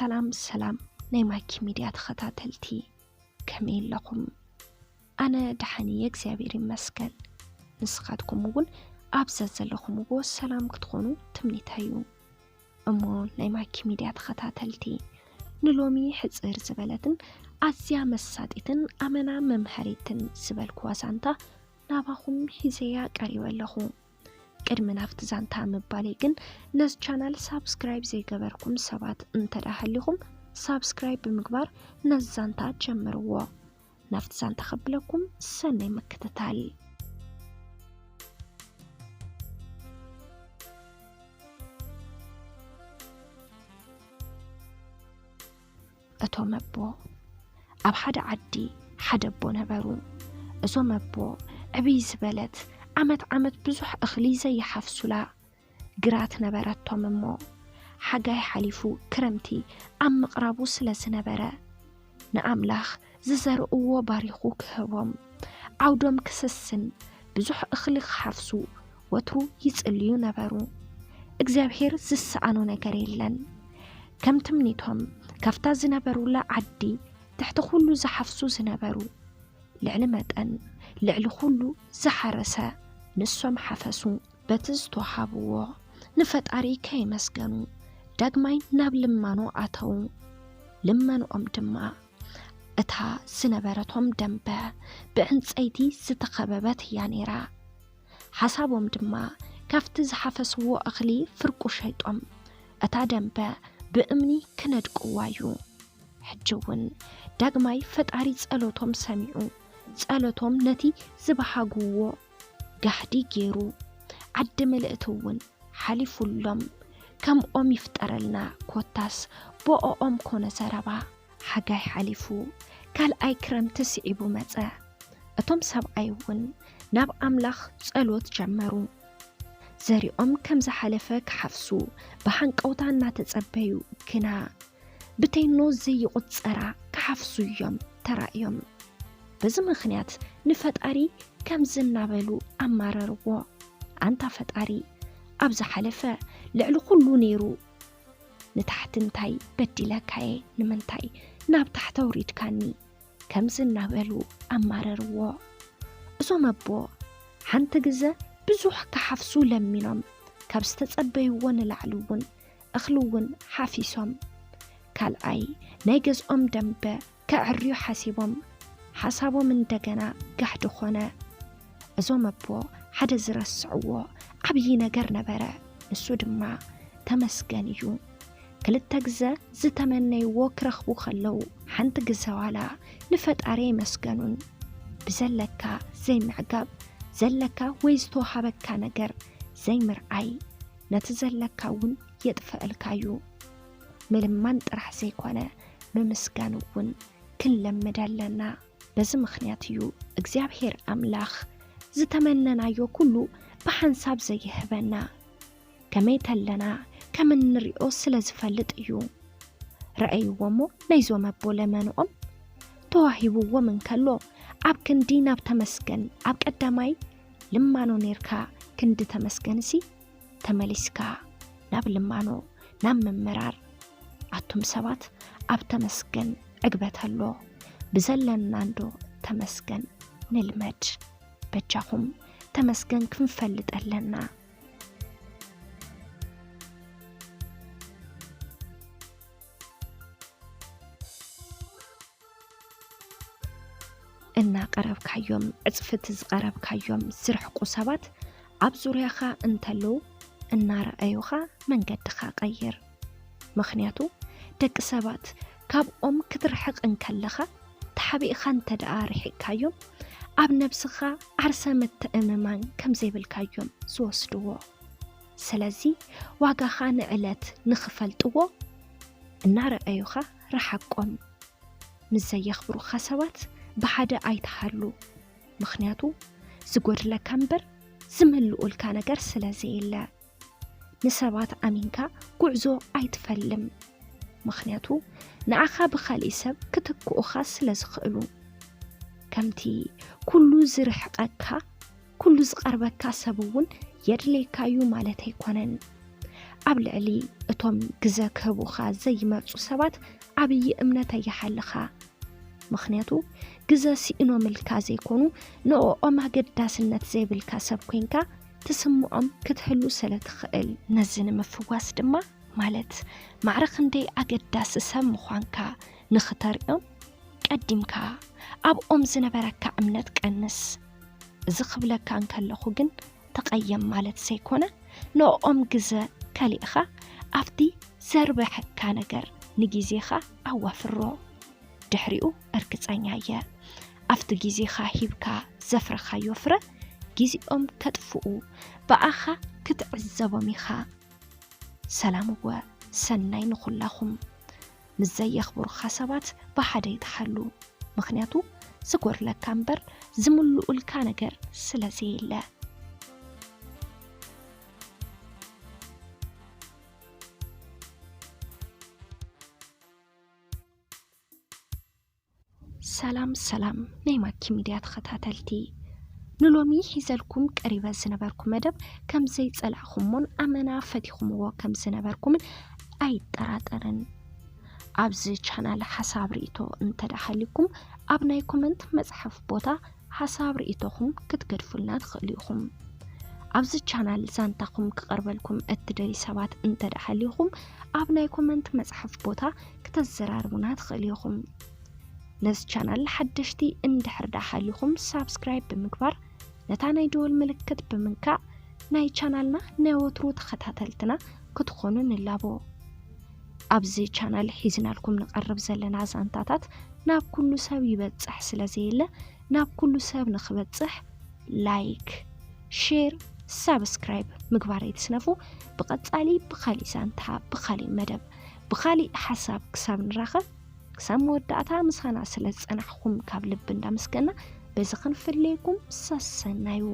ሰላም ሰላም ናይ ማኪ ሚድያ ተኸታተልቲ፣ ከመይ ኣለኹም? ኣነ ደሓን እየ፣ እግዚኣብሔር ይመስገን። ንስኻትኩም እውን ኣብ ዘዘለኹምዎ ሰላም ክትኾኑ ትምኒተይ እዩ። እሞ ናይ ማኪ ሚድያ ተኸታተልቲ፣ ንሎሚ ሕጽር ዝበለትን ኣዝያ መሳጢትን ኣመና መምሃሪትን ዝበልኩዋ ዛንታ ናባኹም ሒዘያ ቀሪበ ኣለኹ። ቅድሚ ናብቲ ዛንታ ምባለይ ግን፣ ነዚ ቻናል ሳብስክራይብ ዘይገበርኩም ሰባት እንተ ደኣ ሃሊኹም፣ ሳብስክራይብ ብምግባር ነዚ ዛንታ ጀምርዎ። ናብቲ ዛንታ ከብለኩም፣ ሰናይ ምክትታል። እቶም ኣቦ፣ ኣብ ሓደ ዓዲ ሓደ ኣቦ ነበሩ። እዞም ኣቦ፣ ዕብይ ዝበለት፣ ዓመት ዓመት ብዙሕ እኽሊ ዘይሓፍሱላ ግራት ነበረቶም እሞ፣ ሓጋይ ሓሊፉ ክረምቲ ኣብ ምቕራቡ ስለ ዝነበረ፣ ንኣምላኽ ዝዘርእዎ ባሪኹ ክህቦም፣ ዓውዶም ክስስን፣ ብዙሕ እኽሊ ክሓፍሱ ወትሩ ይጽልዩ ነበሩ። እግዚኣብሔር ዝሰኣኖ ነገር የለን። ከም ትምኒቶም፣ ካብታ ዝነበሩላ ዓዲ ትሕቲ ኩሉ ዝሓፍሱ ዝነበሩ፣ ልዕሊ መጠን፣ ልዕሊ ኩሉ ዝሓረሰ፣ ንሶም ሓፈሱ። በቲ ዝተዋሃብዎ ንፈጣሪ ከየመስገኑ፣ ዳግማይ ናብ ልማኖ ኣተዉ። ልመንኦም ድማ፣ እታ ዝነበረቶም ደንበ ብዕንጸይቲ ዝተኸበበት እያ ነይራ። ሓሳቦም ድማ፣ ካብቲ ዝሓፈስዎ እኽሊ ፍርቁ ሸይጦም፣ እታ ደንበ ብእምኒ ክነድቅዋ እዩ። ሕጂ እውን ዳግማይ ፈጣሪ ጸሎቶም ሰሚዑ፣ ጸሎቶም ነቲ ዝበሃግዎ ጋህዲ ገይሩ፣ ዓዲ ምልእቲ እውን ሓሊፉሎም። ከምኦም ይፍጠረልና፣ ኮታስ ብኦኦም ኮነ ዘረባ። ሓጋይ ሓሊፉ፣ ካልኣይ ክረምቲ ስዒቡ መጸ። እቶም ሰብኣይ እውን ናብ ኣምላኽ ጸሎት ጀመሩ። ዘሪኦም ከም ዝሓለፈ ክሓፍሱ ብሃንቀውታ እናተጸበዩ ግና፣ ብቴኖ ዘይቑጸራ ክሓፍሱ እዮም ተራእዮም። በዚ ምኽንያት ንፈጣሪ ከምዚ እናበሉ ኣማረርዎ፣ ኣንታ ፈጣሪ፣ ኣብ ዝሓለፈ ልዕሊ ኩሉ ነይሩ፣ ንታሕቲ እንታይ በዲለካየ? ንምንታይ ናብ ታሕቲ ኣውሪድካኒ? ከምዚ እናበሉ ኣማረርዎ። እዞም ኣቦ፣ ሓንቲ ግዘ ብዙሕ ክሓፍሱ ለሚኖም፣ ካብ ዝተጸበይዎ ንላዕሊ እውን እኽሊ እውን ሓፊሶም። ካልኣይ፣ ናይ ገዝኦም ደንበ ከዕርዩ ሓሲቦም፣ ሓሳቦም እንደገና ጋህዲ ኾነ። እዞም ኣቦ፣ ሓደ ዝረስዕዎ ዓብዪ ነገር ነበረ። ንሱ ድማ ተመስገን እዩ። ክልተ ግዘ ዝተመነይዎ ክረኽቡ ከለዉ፣ ሓንቲ ግዘ ዋላ ንፈጣሪ ኣይመስገኑን። ብዘለካ ዘይምዕጋብ፣ ዘለካ ወይ ዝተወሃበካ ነገር ዘይምርኣይ፣ ነቲ ዘለካ እውን የጥፍአልካ እዩ። ምልማን ጥራሕ ዘይኮነ፣ ምምስጋን እውን ክንለምድ ኣለና። በዚ ምኽንያት እዩ እግዚኣብሔር ኣምላኽ ዝተመነናዮ ኩሉ ብሓንሳብ ዘይህበና። ከመይ ተለና ከም እንሪኦ ስለ ዝፈልጥ እዩ። ረኣይዎ እሞ ናይዞም ኣቦ ለመንኦም ተዋሂብዎም እንከሎ፣ ኣብ ክንዲ ናብ ተመስገን፣ ኣብ ቀዳማይ ልማኖ ኔርካ ክንዲ ተመስገንሲ ተመሊስካ ናብ ልማኖ፣ ናብ ምምራር። ኣቱም ሰባት ኣብ ተመስገን ዕግበት ኣሎ። ብዘለና እንዶ ተመስገን ንልመድ። በጃኹም ተመስገን ክንፈልጥ ኣለና። እናቐረብካዮም፣ ዕጽፍቲ ዝቐረብካዮም ዝርሕቁ ሰባት ኣብ ዙርያኻ እንተለዉ እናረኣዩኻ መንገድኻ ቀይር። ምኽንያቱ ደቂ ሰባት ካብኦም ክትርሕቕ እንከለኻ ተሓቢእኻ እንተ ደኣ ርሒቕካዮም ኣብ ነብስኻ ዓርሰ ምትእምማን ከም ዘይብልካዮም ዝወስድዎ። ስለዚ ዋጋኻ ንዕለት ንኽፈልጥዎ እናረኣዩኻ ረሓቆም። ምስ ዘየኽብሩኻ ሰባት ብሓደ ኣይትሃሉ። ምኽንያቱ ዝጎድለካ እምበር ዝምልኡልካ ነገር ስለ ዘየለ። ንሰባት ኣሚንካ ጉዕዞ ኣይትፈልም። ምኽንያቱ ንዓኻ ብኻልእ ሰብ ክትክኡኻ ስለ ዝኽእሉ። ከምቲ ኩሉ ዝርሕቐካ፣ ኩሉ ዝቐርበካ ሰብ እውን የድልየካ እዩ ማለት ኣይኮነን። ኣብ ልዕሊ እቶም ግዘ ክህቡኻ ዘይመርጹ ሰባት ዓብዪ እምነት ኣይሓልኻ። ምኽንያቱ ግዘ ስኢኖምልካ ዘይኮኑ፣ ንእኦም ኣገዳስነት ዘይብልካ ሰብ ኮይንካ ትስምዖም ክትህሉ ስለ ትኽእል። ነዚ ንምፍዋስ ድማ፣ ማለት ማዕረ ክንደይ ኣገዳሲ ሰብ ምዃንካ ንኽተርእዮም ቀዲምካ ኣብኦም ዝነበረካ እምነት ቀንስ። እዚ ክብለካ እንከለኹ ግን ተቐየም ማለት ዘይኮነ፣ ንእኦም ግዘ ከሊእኻ ኣብቲ ዘርበሐካ ነገር ንግዜኻ ኣዋፍሮ። ድሕሪኡ እርግጸኛ እየ፣ ኣብቲ ግዜኻ ሂብካ ዘፍረኻዮ ፍረ ግዜኦም ከጥፍኡ ብኣኻ ክትዕዘቦም ኢኻ። ሰላም እወ ሰናይ ንኹላኹም። ምስ ዘየኽብሩኻ ሰባት ብሓደ ይትሓሉ። ምኽንያቱ ዝጎድለካ እምበር ዝምልኡልካ ነገር ስለ ዘየለ። ሰላም ሰላም ናይ ማኪ ሚድያ ተኸታተልቲ፣ ንሎሚ ሒዘልኩም ቀሪበ ዝነበርኩ መደብ ከም ዘይጸላእኹሞን ኣመና ፈቲኹምዎ ከም ዝነበርኩምን ኣይጠራጠርን። ኣብዚ ቻናል ሓሳብ ርእይቶ እንተደሓሊኩም ኣብ ናይ ኮመንት መጽሓፍ ቦታ ሓሳብ ርእይቶኹም ክትገድፉልና ትኽእሉ ኢኹም። ኣብዚ ቻናል ዛንታኹም ክቐርበልኩም እትደልዩ ሰባት እንተደሓሊኹም ኣብ ናይ ኮመንት መጽሓፍ ቦታ ክተዘራርቡና ትኽእሉ ኢኹም። ነዚ ቻናል ሓደሽቲ እንድሕር ደሓሊኹም ሳብስክራይብ ብምግባር ነታ ናይ ደወል ምልክት ብምንካእ ናይ ቻናልና ናይ ወትሩ ተኸታተልትና ክትኾኑ ንላቦ። ኣብዚ ቻናል ሒዝናልኩም ንቐርብ ዘለና ዛንታታት ናብ ኩሉ ሰብ ይበጽሕ ስለ ዘየለ ናብ ኩሉ ሰብ ንኽበጽሕ ላይክ፣ ሼር፣ ሳብስክራይብ ምግባር ኣይትስነፉ። ብቐጻሊ ብኻሊእ ዛንታ፣ ብኻሊእ መደብ፣ ብኻሊእ ሓሳብ ክሳብ ንራኸብ ክሳብ መወዳእታ ምሳና ስለ ዝጸናሕኹም ካብ ልቢ እንዳመስገና በዚ ክንፍለየኩም ሰሰናዩ።